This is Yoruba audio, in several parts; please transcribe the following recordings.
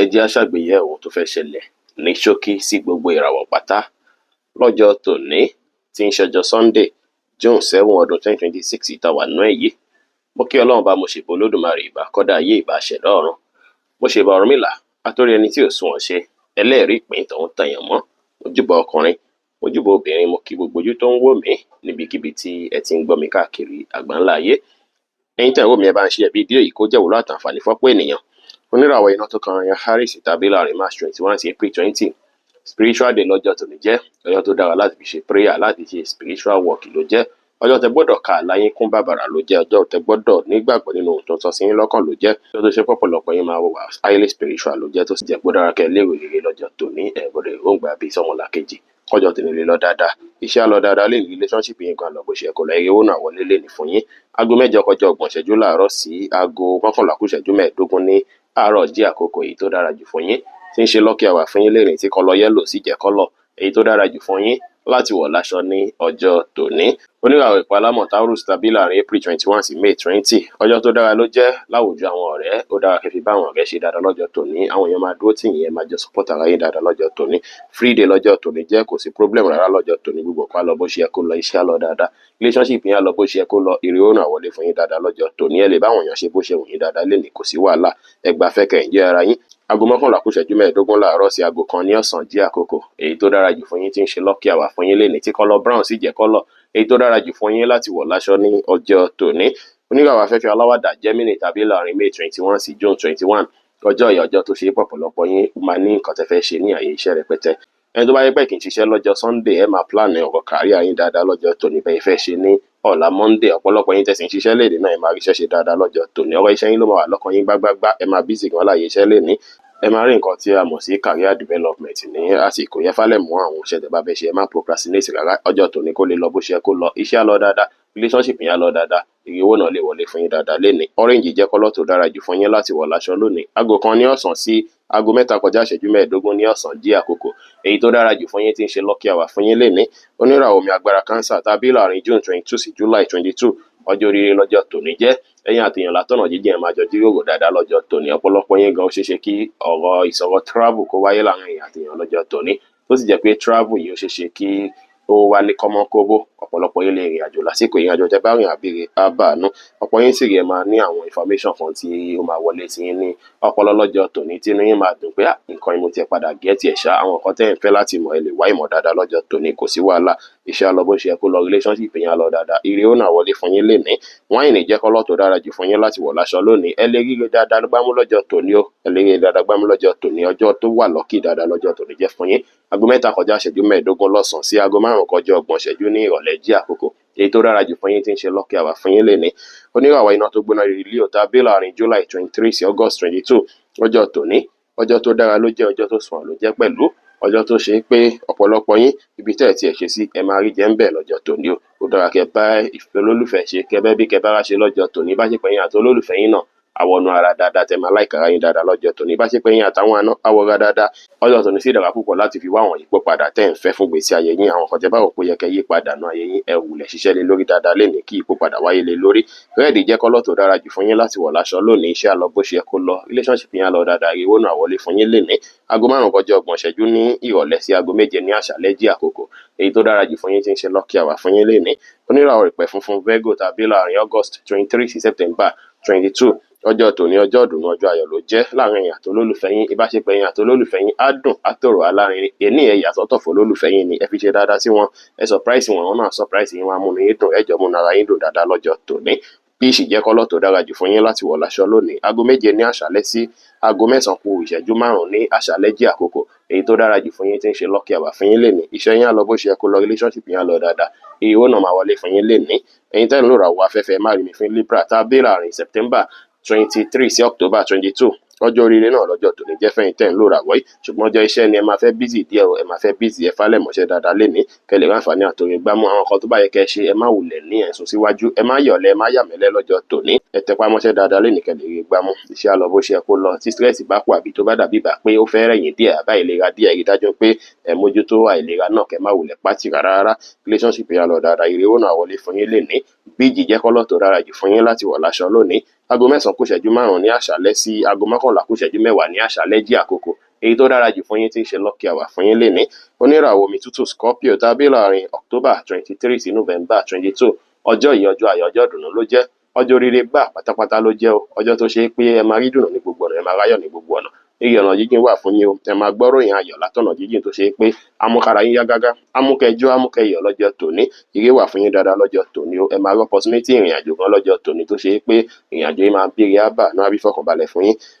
Ẹ jẹ́ á ṣàgbéyẹ̀wò ohun tó fẹ́ ṣẹlẹ̀ ní ṣókí sí gbogbo ìràwọ̀ pátá lọ́jọ́ tòní tí ń ṣọjọ́ Sunday, June 7, ọdún 2026 tá a wà nínú ẹ̀ yìí. Mo kí Ọlọ́run bá, mo ṣèbà Olódùmarè, ìbà kọ́dá ayé, ìbà ṣẹ̀dá ọ̀run. Mo ṣèbà Ọ̀rúnmìlà, atórí ẹni tí ò sunwọ̀n ṣe, ẹlẹ́rìí ìpín tòun tẹ̀yàn mọ́. Mo júbà ọkùnrin, mo júbà obìnrin, mo kí gbogbo ojú tó ń wò mí níbikíbi tí ẹ ti ń gbọ́ mi káàkiri àgbáńlá ayé. Ẹ̀yin tẹ́ ń wò mí, ẹ bá ń share fídíò yìí kó jẹ́ ìwúlò àtàǹfààní fọ́pọ̀ ènìyàn. Oníràwọ̀ iná tó kan yan Aries tàbí láàrin March 21 sí April 20, spiritual day lọ́jọ́ tòní jẹ́. Ọjọ́ tó dára láti fi ṣe prayer, láti ṣe spiritual work ló jẹ́. Ọjọ́ tẹ gbọ́dọ̀ ka àlá yín kún bàbàrà ló jẹ́. Ọjọ́ tẹ gbọ́dọ̀ nígbàgbọ́ nínú ohun tó ń sọ sí yín lọ́kàn ló jẹ́. Ọjọ́ tó ṣe pọ̀pọ̀lọpọ̀ yín máa wà highly spiritual ló jẹ́, tó sì jẹ́ pé ó dára kẹ́ lérò rere lọ́jọ́ tòní. Ẹ gbọ́dọ̀ èròǹgbà bíi sọ́mọlàkejì kọjọ́ tòní lè lọ dáadáa. Iṣẹ́ á lọ dáadáa lè ní, relationship yín gan lọ bó ṣe yẹ kó lọ. Eré owó náà wọlé lè ní fún yín. Aago 8 kọjá 30 ìṣẹ́jú láàárọ̀ sí aago 11 kù ìṣẹ́jú 15 ní àárọ̀ jí àkókò, èyí tó dára jù fún yín tí ń ṣe lucky hour fún yín lẹ́rìn tí colour yellow sì jẹ́ colour èyí tó dára jù fún yín láti wọ̀ láṣọ ní ọjọ́ tòní. Oníràwọ̀ ìpalámọ̀ Taurus tàbí láàrin April 21 sí May 20, ọjọ́ tó dára ló jẹ́ láwùjọ àwọn ọ̀rẹ́. Ó dára kẹ́ fi bá àwọn ọ̀rẹ́ ṣe dáadáa lọ́jọ́ tòní. Àwọn èèyàn máa dúró tì yín, ẹ máa jọ support ara yín dáadáa lọ́jọ́ tòní. Free day lọ́jọ́ tòní jẹ́, kò sí problem rárá lọ́jọ́ tòní. Gbogbo nǹkan á lọ bó ṣe yẹ kó lọ, iṣẹ́ á lọ dáadáa, relationship yín á lọ bó ṣe yẹ kó lọ, èrè ó náà wọlé fún yín dáadáa lọ́jọ́ tòní. Ẹ lè bá àwọn èèyàn ṣe bó ṣe wù yín dáadáa lénìí, kò sí wàhálà. Ẹ gbafẹ́, kẹ́ enjoy ara yín. Aago 10:45 láàárọ̀ sí aago 1 ní ọ̀sán jí àkókò èyí tó dára jù fún yín tí ń ṣe lucky hour fún yín lénìí, tí colour brown sì jẹ́ colour èyí tó dára jù fún yín láti wọ̀ láṣọ ní ọjọ́ tòní. Oníràwọ̀ afẹ́fẹ́ aláwàdà Gemini tàbí láàrin May 21 sí June 21, ọjọ́ yìí, ọjọ́ tó ṣe é pọ̀pọ̀lọpọ̀ yín máa ní nǹkan tẹ́ fẹ́ ṣe ní àyè iṣẹ́ rẹpẹtẹ. Ẹni tó bá yẹ pé kì í ṣiṣẹ́ lọ́jọ́ Sunday, ẹ máa plan ọ̀rọ̀ career yín dáadáa lọ́jọ́ tòní, bẹ́ẹ̀ fẹ́ ṣe ní ọ̀la Monday. Ọ̀pọ̀lọpọ̀ yín tẹ̀sí ń ṣiṣẹ́ léde náà, ẹ máa ríṣẹ́ ṣe dáadáa lọ́jọ́ tòní. Ọ̀rọ̀ iṣẹ́ yín ló máa wà lọ́kàn yín gbágbágbá. Ẹ máa busy gan láàyè iṣẹ́ lénìí. Ẹ máa rí nǹkan tí a mọ̀ sí career development ní àsìkò yẹn. Falẹ̀ mọ́ àwọn iṣẹ́ tẹ́ bá fẹ́ ṣe, ẹ má procrastinate rárá. Ọjọ́ tòní kó lè lọ bó ṣe kó lọ, iṣẹ́ á lọ dáadáa, relationship yẹn á lọ dáadáa, èrè owó náà lè wọlé fún yín dáadáa lénìí. Orange jẹ́ colour tó dára jù fún yín láti wọ̀ láṣọ lónìí. Aago 1 ní ọ̀sán sí aago 3 kọjá ìṣẹ́jú 15 ní ọ̀sán jí àkókò èyí tó dára jù fún yín tí ń ṣe lucky hour fún yín lénìí. Oníràwọ̀ omi agbára Cancer tàbí láàrin June 22 sí July 22, ọjọ́ oríire lọ́jọ́ tòní jẹ́. Ẹ̀yin àtèèyàn látọ̀nà jíjìn, ẹ̀ máa jọ jíròrò dáadáa lọ́jọ́ tòní. Ọ̀pọ̀lọpọ̀ yín gan, ó ṣeé ṣe kí ọ̀rọ̀ ìsọ̀rọ̀ travel kó wáyé láàrin ẹ̀yin àtèèyàn lọ́jọ́ tòní, tó sì jẹ́ pé travel yìí, ó ṣeé ṣe kí ó wá ní kọ́mọ́kóbó. Ọ̀pọ̀lọpọ̀ yín lè rìnrìn àjò lásìkò. Ìrìn àjò tẹ́ bá rìn àbíre á bàánú. Ọ̀pọ̀ yín sì rí, ẹ máa ní àwọn information kan tí ó máa wọlé sí yín ní ọpọlọ lọ́jọ́ tòní, tí inú yín máa dùn pé nǹkan yìí mo ti padà get ẹ̀ ṣá. Àwọn nǹkan tẹ́ ẹ̀ ń fẹ́ láti mọ̀, ẹ lè wá ìmọ̀ dáadáa lọ́jọ́ tòní, kò sí wàhálà. Iṣẹ́ á lọ bó ṣe yẹ kó lọ, relationship yín á lọ dáadáa, ire ó náà wọlé fún yín lénìí. Wine jẹ́ colour tó dára jù fún yín láti wọ̀ láṣọ lónìí. Ẹ lè ríre dáadáa gbámú lọ́jọ́ tòní o. Ẹ lè ríre dáadáa gbámú lọ́jọ́ tòní. Ọjọ́ tó wà lucky dáadáa lọ́jọ́ tòní jẹ́ fún yín. Aago 3 kọjá ìṣẹ́jú 15 lọ́sàn-án sí aago 5 kọjá 30 ìṣẹ́jú ní ìrọ̀lẹ́ jí àkókò èyí tó dára jù fún yín tí ń ṣe lucky hour fún yín lénìí. Oníràwọ̀ iná tó gbóná rí Leo tàbí láàrin July 23 sí August 22, ọjọ́ tòní, ọjọ́ tó dára ló jẹ́, ọjọ́ tó sùn ló jẹ́ pẹ̀lú. Ọjọ́ tó ṣe pé ọ̀pọ̀lọpọ̀ yín, ibi tẹ́ ẹ̀ tiẹ̀ ṣe sí, ẹ máa rí jẹ́ ń bẹ̀ lọ́jọ́ tòní o. Ó dára kẹ́ bá ìfẹ́ olólùfẹ́ ṣe, kẹ́ bẹ́ bí kẹ́ bára ṣe lọ́jọ́ tòní. Bá ṣe pé yín àti olólùfẹ́ yín náà àwọnú ara dáadáa, tẹ́ máa like ara yín dáadáa lọ́jọ́ tòní. Bá ṣe pé yín àtàwọn àna àwọra dáadáa, ọjọ́ tòní sì dára púpọ̀ láti fi wá àwọn ìyípo padà tẹ́ ń fẹ́ fún gbèsè ayé yín. Àwọn kan tẹ́ bá rò pé ó yẹ kẹ́ yí padà nú ayé yín, ẹ wulẹ̀ ṣiṣẹ́ lé lórí dáadáa lénìí kí ìyípo padà wáyé lé lórí. Red jẹ́ colour tó dára jù fún yín láti wọ̀ láṣọ lónìí. Iṣẹ́ á lọ bó ṣe yẹ kó lọ, relationship yín á lọ dáadáa, owó náà wọlé fún yín lénìí. Aago 5 kọjá 30 ìṣẹ́jú ní ìrọ̀lẹ́ sí aago 7 ní àṣálẹ́ jí àkókò èyí tó dára jù fún yín tí ń ṣe lucky hour fún yín lénìí. Oníràwọ̀ ìpẹ́ funfun Virgo tàbí láàrin August 23 sí September 22, ọjọ́ tòní, ọjọ́ ìdùnnú, ọjọ́ ayọ̀ ló jẹ́ láàrin ẹ̀yin àti olólùfẹ́ yín. Ìbáṣepọ̀ ẹ̀yin àti olólùfẹ́ yín á dùn, á tòrò, alárinrin. Èní ẹ yàsọ́tọ̀ fún olólùfẹ́ yín ni, ẹ fi ṣe dáadáa sí wọn, ẹ surprise wọn, àwọn náà surprise yín, wọn á múnú yín dùn, ẹ jọ múnú ara yín dùn dáadáa lọ́jọ́ tòní. Peach jẹ́ colour tó dára jù fún yín láti wọ̀ láṣọ lónìí. Aago 7 ní àṣálẹ́ sí aago 9 kù ìṣẹ́jú 5 ní àṣálẹ́ jí àkókò èyí tó dára jù fún yín tí ń ṣe lucky hour fún yín lénìí. Iṣẹ́ yín á lọ bó ṣe yẹ kó lọ, relationship yín á lọ dáadáa, iye owó náà máa wọlé fún yín lénìí. Ẹ̀yin tẹ́ ń lò ràwọ̀ afẹ́fẹ́ má rí mi fún Libra tàbí láàrin September 23 sí October 22, ọjọ́ oríire náà lọ́jọ́ tòní jẹ́ fẹ́yìn tẹ́ ń lò ràwọ̀ yìí. Ṣùgbọ́n ọjọ́ iṣẹ́ ni, ẹ máa fẹ́ busy díẹ̀ o. Ẹ máa fẹ́ busy. Ẹ falẹ̀ mọ́ṣẹ́ dáadáa lénìí kẹ́ lè ráǹfààní àtòrí gbámú. Àwọn kan tó bá yẹ kẹ́ ṣe, ẹ má wulẹ̀ ní ẹ̀sùn síwájú, ẹ má yọ̀lẹ̀, ẹ má yàmẹ́lẹ́ lọ́jọ́ tòní. Ẹ tẹpá mọ́ṣẹ́ dáadáa lénìí kẹ́ lè rí gbámú. Iṣẹ́ á lọ bó ṣe yẹ kó lọ. Tí stress bá pọ̀ àbí tó bá dàbí ìgbà pé ó fẹ́ rẹ̀yìn díẹ̀ àbá ìlera díẹ̀, rí dájú pé ẹ mójútó àìlera náà, kẹ́ má wulẹ̀ pátì rárá rárá. Relationship yẹn á lọ dáadáa, ire owó náà wọlé fún yín lénìí. Beige jẹ́ colour tó dára jù fún yín láti wọ̀ láṣọ lónìí. Aago 9 kù ìṣẹ́jú 5 ní àṣálẹ́ sí aago 10:50 ní àṣálẹ́ jí àkókò. Èyí tó dára jù fún yín tí ń ṣe lucky hour fún yín lénìí, oníràwọ̀ omi tútù Scorpio tàbí láàrin October 23 sí November 22. Ọjọ́ yìí, ọjọ́ ayọ̀, ọjọ́ ìdùnnú ló jẹ́, ọjọ́ oríire gbà pátápátá ló jẹ́ o. Ọjọ́ tó ṣe é pé ẹ máa rí dùnnú ní gbogbo ọ̀nà, ẹ máa ráyọ̀ ní gbogbo ọ̀nà. Ire ọ̀nà jíjìn wà fún yín o. Ẹ máa gbọ́ròyìn ayọ̀ látọ̀nà jíjìn tó ṣe é pé amúkára yín yá gágá, amúkẹjọ́, amúkẹyọ̀ lọ́jọ́ tòní. Ire wà fún yín dáadáa lọ́jọ́ tòní o. Ẹ máa rí opportunity ìrìn àjò gan lọ́jọ́ tòní tó ṣe é pé ìrìn àjò yín máa bíire ábà náà bí fọkànbalẹ̀ fún yín.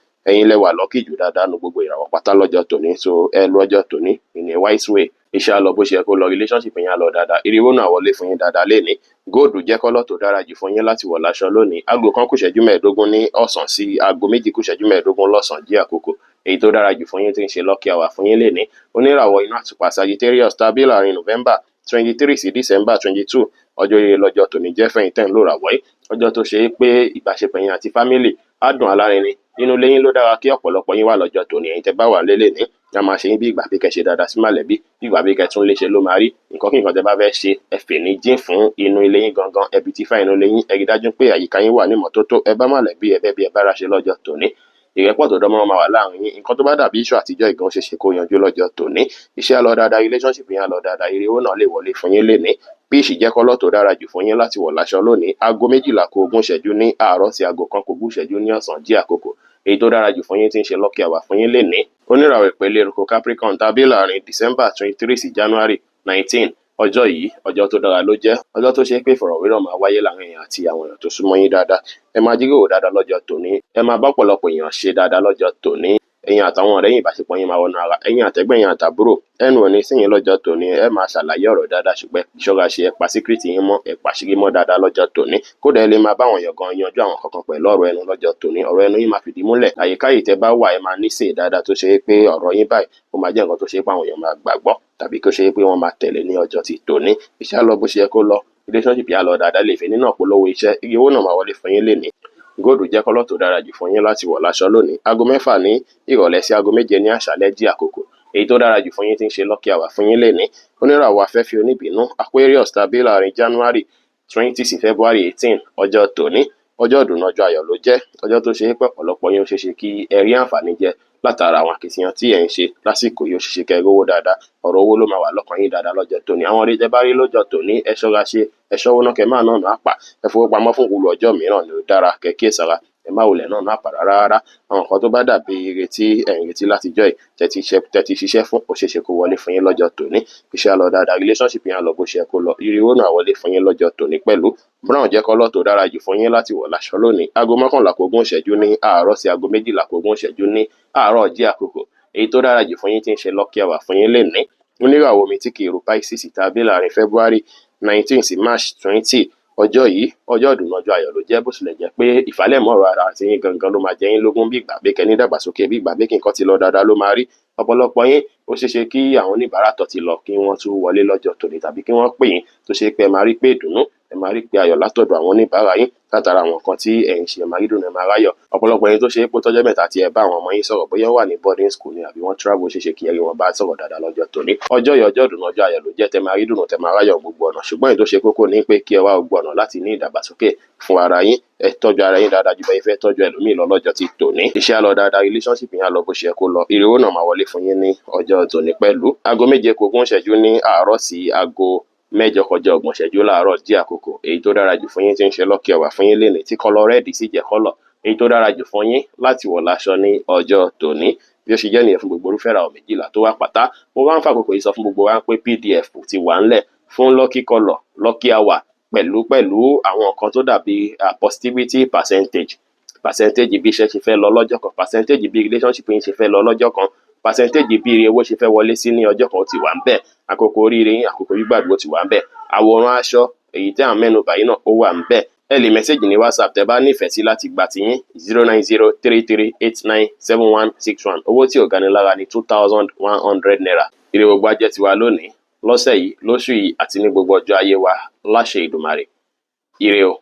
Ẹ̀yin lẹ wà lucky jù dáadáa nu gbogbo ìràwọ̀ pátá lọ́jọ́ tòní. So ẹ lu ọjọ́ tòní in a wise way. Iṣẹ́ á lọ bó ṣe yẹ kó lọ, relationship yín á lọ dáadáa, ire owó náà wọlé fún yín dáadáa lénìí. Gold jẹ́ colour tó dára jù fún yín láti wọ̀ láṣọ lónìí. Aago 1 kù ìṣẹ́jú 15 ní ọ̀sán sí aago 2 kù ìṣẹ́jú 15 lọ́sàn-án jí àkókò. Èyí tó dára jù fún yín tí ń ṣe lucky hour fún yín lénìí, oníràwọ̀ iná àtùpà Sagittarius tàbí láàrin November 23 sí December 22. Ọjọ́ ire lọ́jọ́ tòní jẹ́ fẹ̀yìn tẹ́ ń lò ràwọ̀ yìí. Ọjọ́ tó ṣe é pé ìbáṣepọ̀ yín àti family á dùn alárinrin. Inú ilé yín ló dára kí ọ̀pọ̀lọpọ̀ yín wà lọ́jọ́ tòní. Ẹ̀yin tẹ́ bá wà nílé lénìí, á máa ṣe yín bí ìgbà pé kẹ́ ṣe dáadáa sí mọ̀lẹ́bí, bí ìgbà pé kẹ́ tún lé ṣe ló máa rí. Nǹkan kí nǹkan tẹ́ bá fẹ́ ṣe, ẹ fèní jín fún inú ilé yín gangan, ẹ beautify inú ilé yín, ẹ rí dájú pé àyíká yín wà ní ìmọ́tótó, ẹ bá mọ̀lẹ́bí, ẹ bẹ́bí, ẹ bára ṣe lọ́jọ́ tòní. Ìrẹ́pọ̀ tó dánmọ́rán máa wà láàrin yín. Nǹkan tó bá dàbí issue àtijọ́ ìgan ṣe ṣe kó yanjú lọ́jọ́ tòní. Iṣẹ́ á lọ dáadáa, relationship yín á lọ dáadáa, ire owó náà lè wọlé fún yín lénìí. Peach jẹ́ colour tó dára jù fún yín láti wọ̀ láṣọ lónìí. Aago 12 kù 20 ìṣẹ́jú ní àárọ̀ sí aago 1 kù 20 ìṣẹ́jú ní ọ̀sán jí àkókò. Èyí tó dára jù fún yín tí ń ṣe lucky hour fún yín lénìí, oníràwọ̀ ìpele eruku Capricorn tàbí láàrin December 23 sí January 19. Ọjọ́ yìí, ọjọ́ tó dára ló jẹ́, ọjọ́ tó ṣe é pé ìfọ̀rọ̀wérọ̀ máa wáyé láàrin èèyàn àti àwọn èèyàn tó súnmọ́ yín dáadáa. Ẹ máa jíròrò dáadáa lọ́jọ́ tòní, ẹ máa bá ọ̀pọ̀lọpọ̀ èèyàn ṣe dáadáa lọ́jọ́ tòní. Ẹ̀yin àtàwọn ọ̀rẹ́ yín, ìbáṣepọ̀ yín máa wọnú ara. Ẹ̀yin àtẹ̀gbọ́n, ẹ̀yin àtàbúrò, ẹnu ò ní sí yín lọ́jọ́ tòní. Ẹ máa ṣàlàyé ọ̀rọ̀ dáadáa, ṣùgbọ́n ìṣọ́ra ṣe, ẹ pa secret yín mọ́, ẹ pàṣírí mọ́ dáadáa lọ́jọ́ tòní. Kódà ẹ lè máa bá àwọn èèyàn gan yanjú àwọn kankan pẹ̀lú ọ̀rọ̀ ẹnu lọ́jọ́ tòní. Ọ̀rọ̀ ẹnu yín máa fìdí múlẹ̀. Àyíká yìí tẹ́ bá wà, ẹ máa níṣe dáadáa tó ṣe é pé ọ̀rọ̀ yín báyìí ó máa jẹ́ nǹkan tó ṣe é pé àwọn èèyàn máa gbàgbọ́ tàbí kó ṣe é pé wọ́n máa tẹ̀lé ní ọjọ́ ti tòní. Iṣẹ́ á lọ bó ṣe yẹ kó lọ, relationship yá lọ dáadáa, lè fi nínú ọ̀pọ̀lọpọ̀ iṣẹ́, ire owó náà máa wọlé fún yín lénìí. Gold jẹ́ colour tó dára jù fún yín láti wọ̀ láṣọ lónìí. Aago 6 ní ìrọ̀lẹ́ sí aago 7 ní àṣálẹ́ jí àkókò. Èyí tó dára jù fún yín tí ń ṣe lucky hour fún yín lénìí, oníràwọ̀ afẹ́fẹ́ oníbínú Aquarius tàbí láàrin January 20 sí February 18. Ọjọ́ tòní, ọjọ́ ìdùnnú, ọjọ́ ayọ̀ ló jẹ́, ọjọ́ tó ṣe é pé ọ̀pọ̀lọpọ̀ yín ó ṣeé ṣe kí ẹ rí àǹfààní jẹ látara àwọn akitiyan tí ẹ̀ ń ṣe lásìkò yìí. Ó ṣeé ṣe kẹ́ ẹ rówó dáadáa. Ọ̀rọ̀ owó ló máa wà lọ́kàn yín dáadáa lọ́jọ́ tòní. Àwọn orí tẹ́ bá rí lọ́jọ́ tòní, ẹ ṣọ́ra ṣe, ẹ ṣọ́wó náà, kẹ́ máa náà àpà, ẹ fowópamọ́ fún ìwúlò ọjọ́ mìíràn ni ó dára kẹ́ kíyèsára. Ẹ má wulẹ̀ náà àpà rárá rárá. Àwọn nǹkan tó bá dàbí ìrètí ẹ̀ ń retí látijọ́ yìí tẹ́ ti ṣiṣẹ́ fún, ó ṣeé ṣe kó wọlé fún yín lọ́jọ́ tòní. Iṣẹ́ á lọ dáadáa, relationship yín á lọ bó ṣe yẹ kó lọ, ire owó náà wọlé fún yín lọ́jọ́ tòní pẹ̀lú. Brown jẹ́ colour tó dára jù fún yín láti wọ̀ láṣọ lónìí. Aago 10:40 ní àárọ̀ sí aago 11:40 ní àárọ̀ jí àkókò. Èyí tó dára jù fún yín tí ń ṣe lucky hour fún yín lénìí, oníràwọ̀ omi tí kì í ru Pisces tàbí láàrin February 19 sí March 20. Ọjọ́ yìí, ọjọ́ ìdùnnú, ọjọ́ ayọ̀ ló jẹ́. Bó tilẹ̀ jẹ́ pé ìfàlẹ́mọ̀rọ̀ ara àti yín gangan ló máa jẹ yín lógún, bí ìgbà pé kẹ́ ní dàgbàsókè, bí ìgbà pé kí nǹkan ti lọ dáadáa ló máa rí. Ọ̀pọ̀lọpọ̀ yín, ó ṣeé ṣe kí àwọn oníbàárà tó ti lọ kí wọ́n tún wọlé lọ́jọ́ tòní tàbí kí wọ́n pè yín, tó ṣe pé ẹ máa rí pé ìdùnnú, ẹ máa rí pé ayọ̀ látọ̀dọ̀ àwọn oníbàárà yín látara àwọn nǹkan tí ẹ̀ ń ṣe. Ẹ máa rí dùnnú, ẹ máa ráyọ̀. Ọ̀pọ̀lọpọ̀ yín tó ṣe é pé tọ́jọ́ mẹ́ta tí ẹ bá àwọn ọmọ yín sọ̀rọ̀, bóyá wà ní boarding school ni àbí wọ́n travel, ṣeé ṣe kí ẹ rí wọn bá sọ̀rọ̀ dáadáa lọ́jọ́ tòní. Ọjọ́ yìí, ọjọ́ ìdùnnú, ọjọ́ ayọ̀ ló jẹ́, tẹ máa rí dùnnú, tẹ máa ráyọ̀ gbogbo ọ̀nà. Ṣùgbọ́n èyí tó ṣe kókó ni pé kí ẹ wá gbogbo ọ̀nà láti ní ìdàgbàsókè fún ara yín. Ẹ tọ́jú ara yín dáadáa ju bẹ́ẹ̀ fẹ́ tọ́jú ẹlòmíì lọ lọ́jọ́ ti tòní. Iṣẹ́ á lọ dáadáa, relationship yín á lọ bó ṣe yẹ kó lọ, ire owó náà máa wọlé fún yín ní ọjọ́ tòní pẹ̀lú. Aago 6:40 kù ní àárọ̀ sí aago 7:30 láàárọ̀ dí àkókò. Èyí tó dára jù fún yín tí ń ṣe lucky hour fún yín lénìí, tí colour red sì jẹ́ colour èyí tó dára jù fún yín láti wọ̀ láṣọ ní ọjọ́ tòní. Bí ó ṣe jẹ́ nìyẹn fún gbogbo irúfẹ́ ìràwọ̀ 12 tó wà pátá. Mo wá ń fàkókò yìí sọ fún gbogbo wa pé PDF ti wà ńlẹ̀ fún lucky colour, lucky hour, pẹ̀lú pẹ̀lú àwọn nǹkan tó dàbí positivity percentage, percentage bí iṣẹ́ ṣe fẹ́ lọ lọ́jọ́ kan, percentage bí relationship yín ṣe fẹ́ lọ lọ́jọ́ kan, percentage bí ire owó ṣe fẹ́ wọlé sí ní ọjọ́ kan, ó ti wà ńbẹ̀. Àkókò oríire yín, àkókò gbígbàdúrà, ó ti wà ńbẹ̀. Àwòrán aṣọ èyí tí à ń mẹ́nu bà yìí náà, ó wà ńbẹ̀. Ẹ lè message ní WhatsApp tẹ́ bá nífẹ̀ẹ́ sí láti gba tiyín, 09033897161. Owó tí ò gani lára ní ₦2,100. Ire gbogbo á jẹ́ tiwa lónìí, lọ́sẹ̀ yìí, lóṣù yìí àti ní gbogbo ọjọ́ ayé wa láṣẹ Èdùmàrè. Ire o.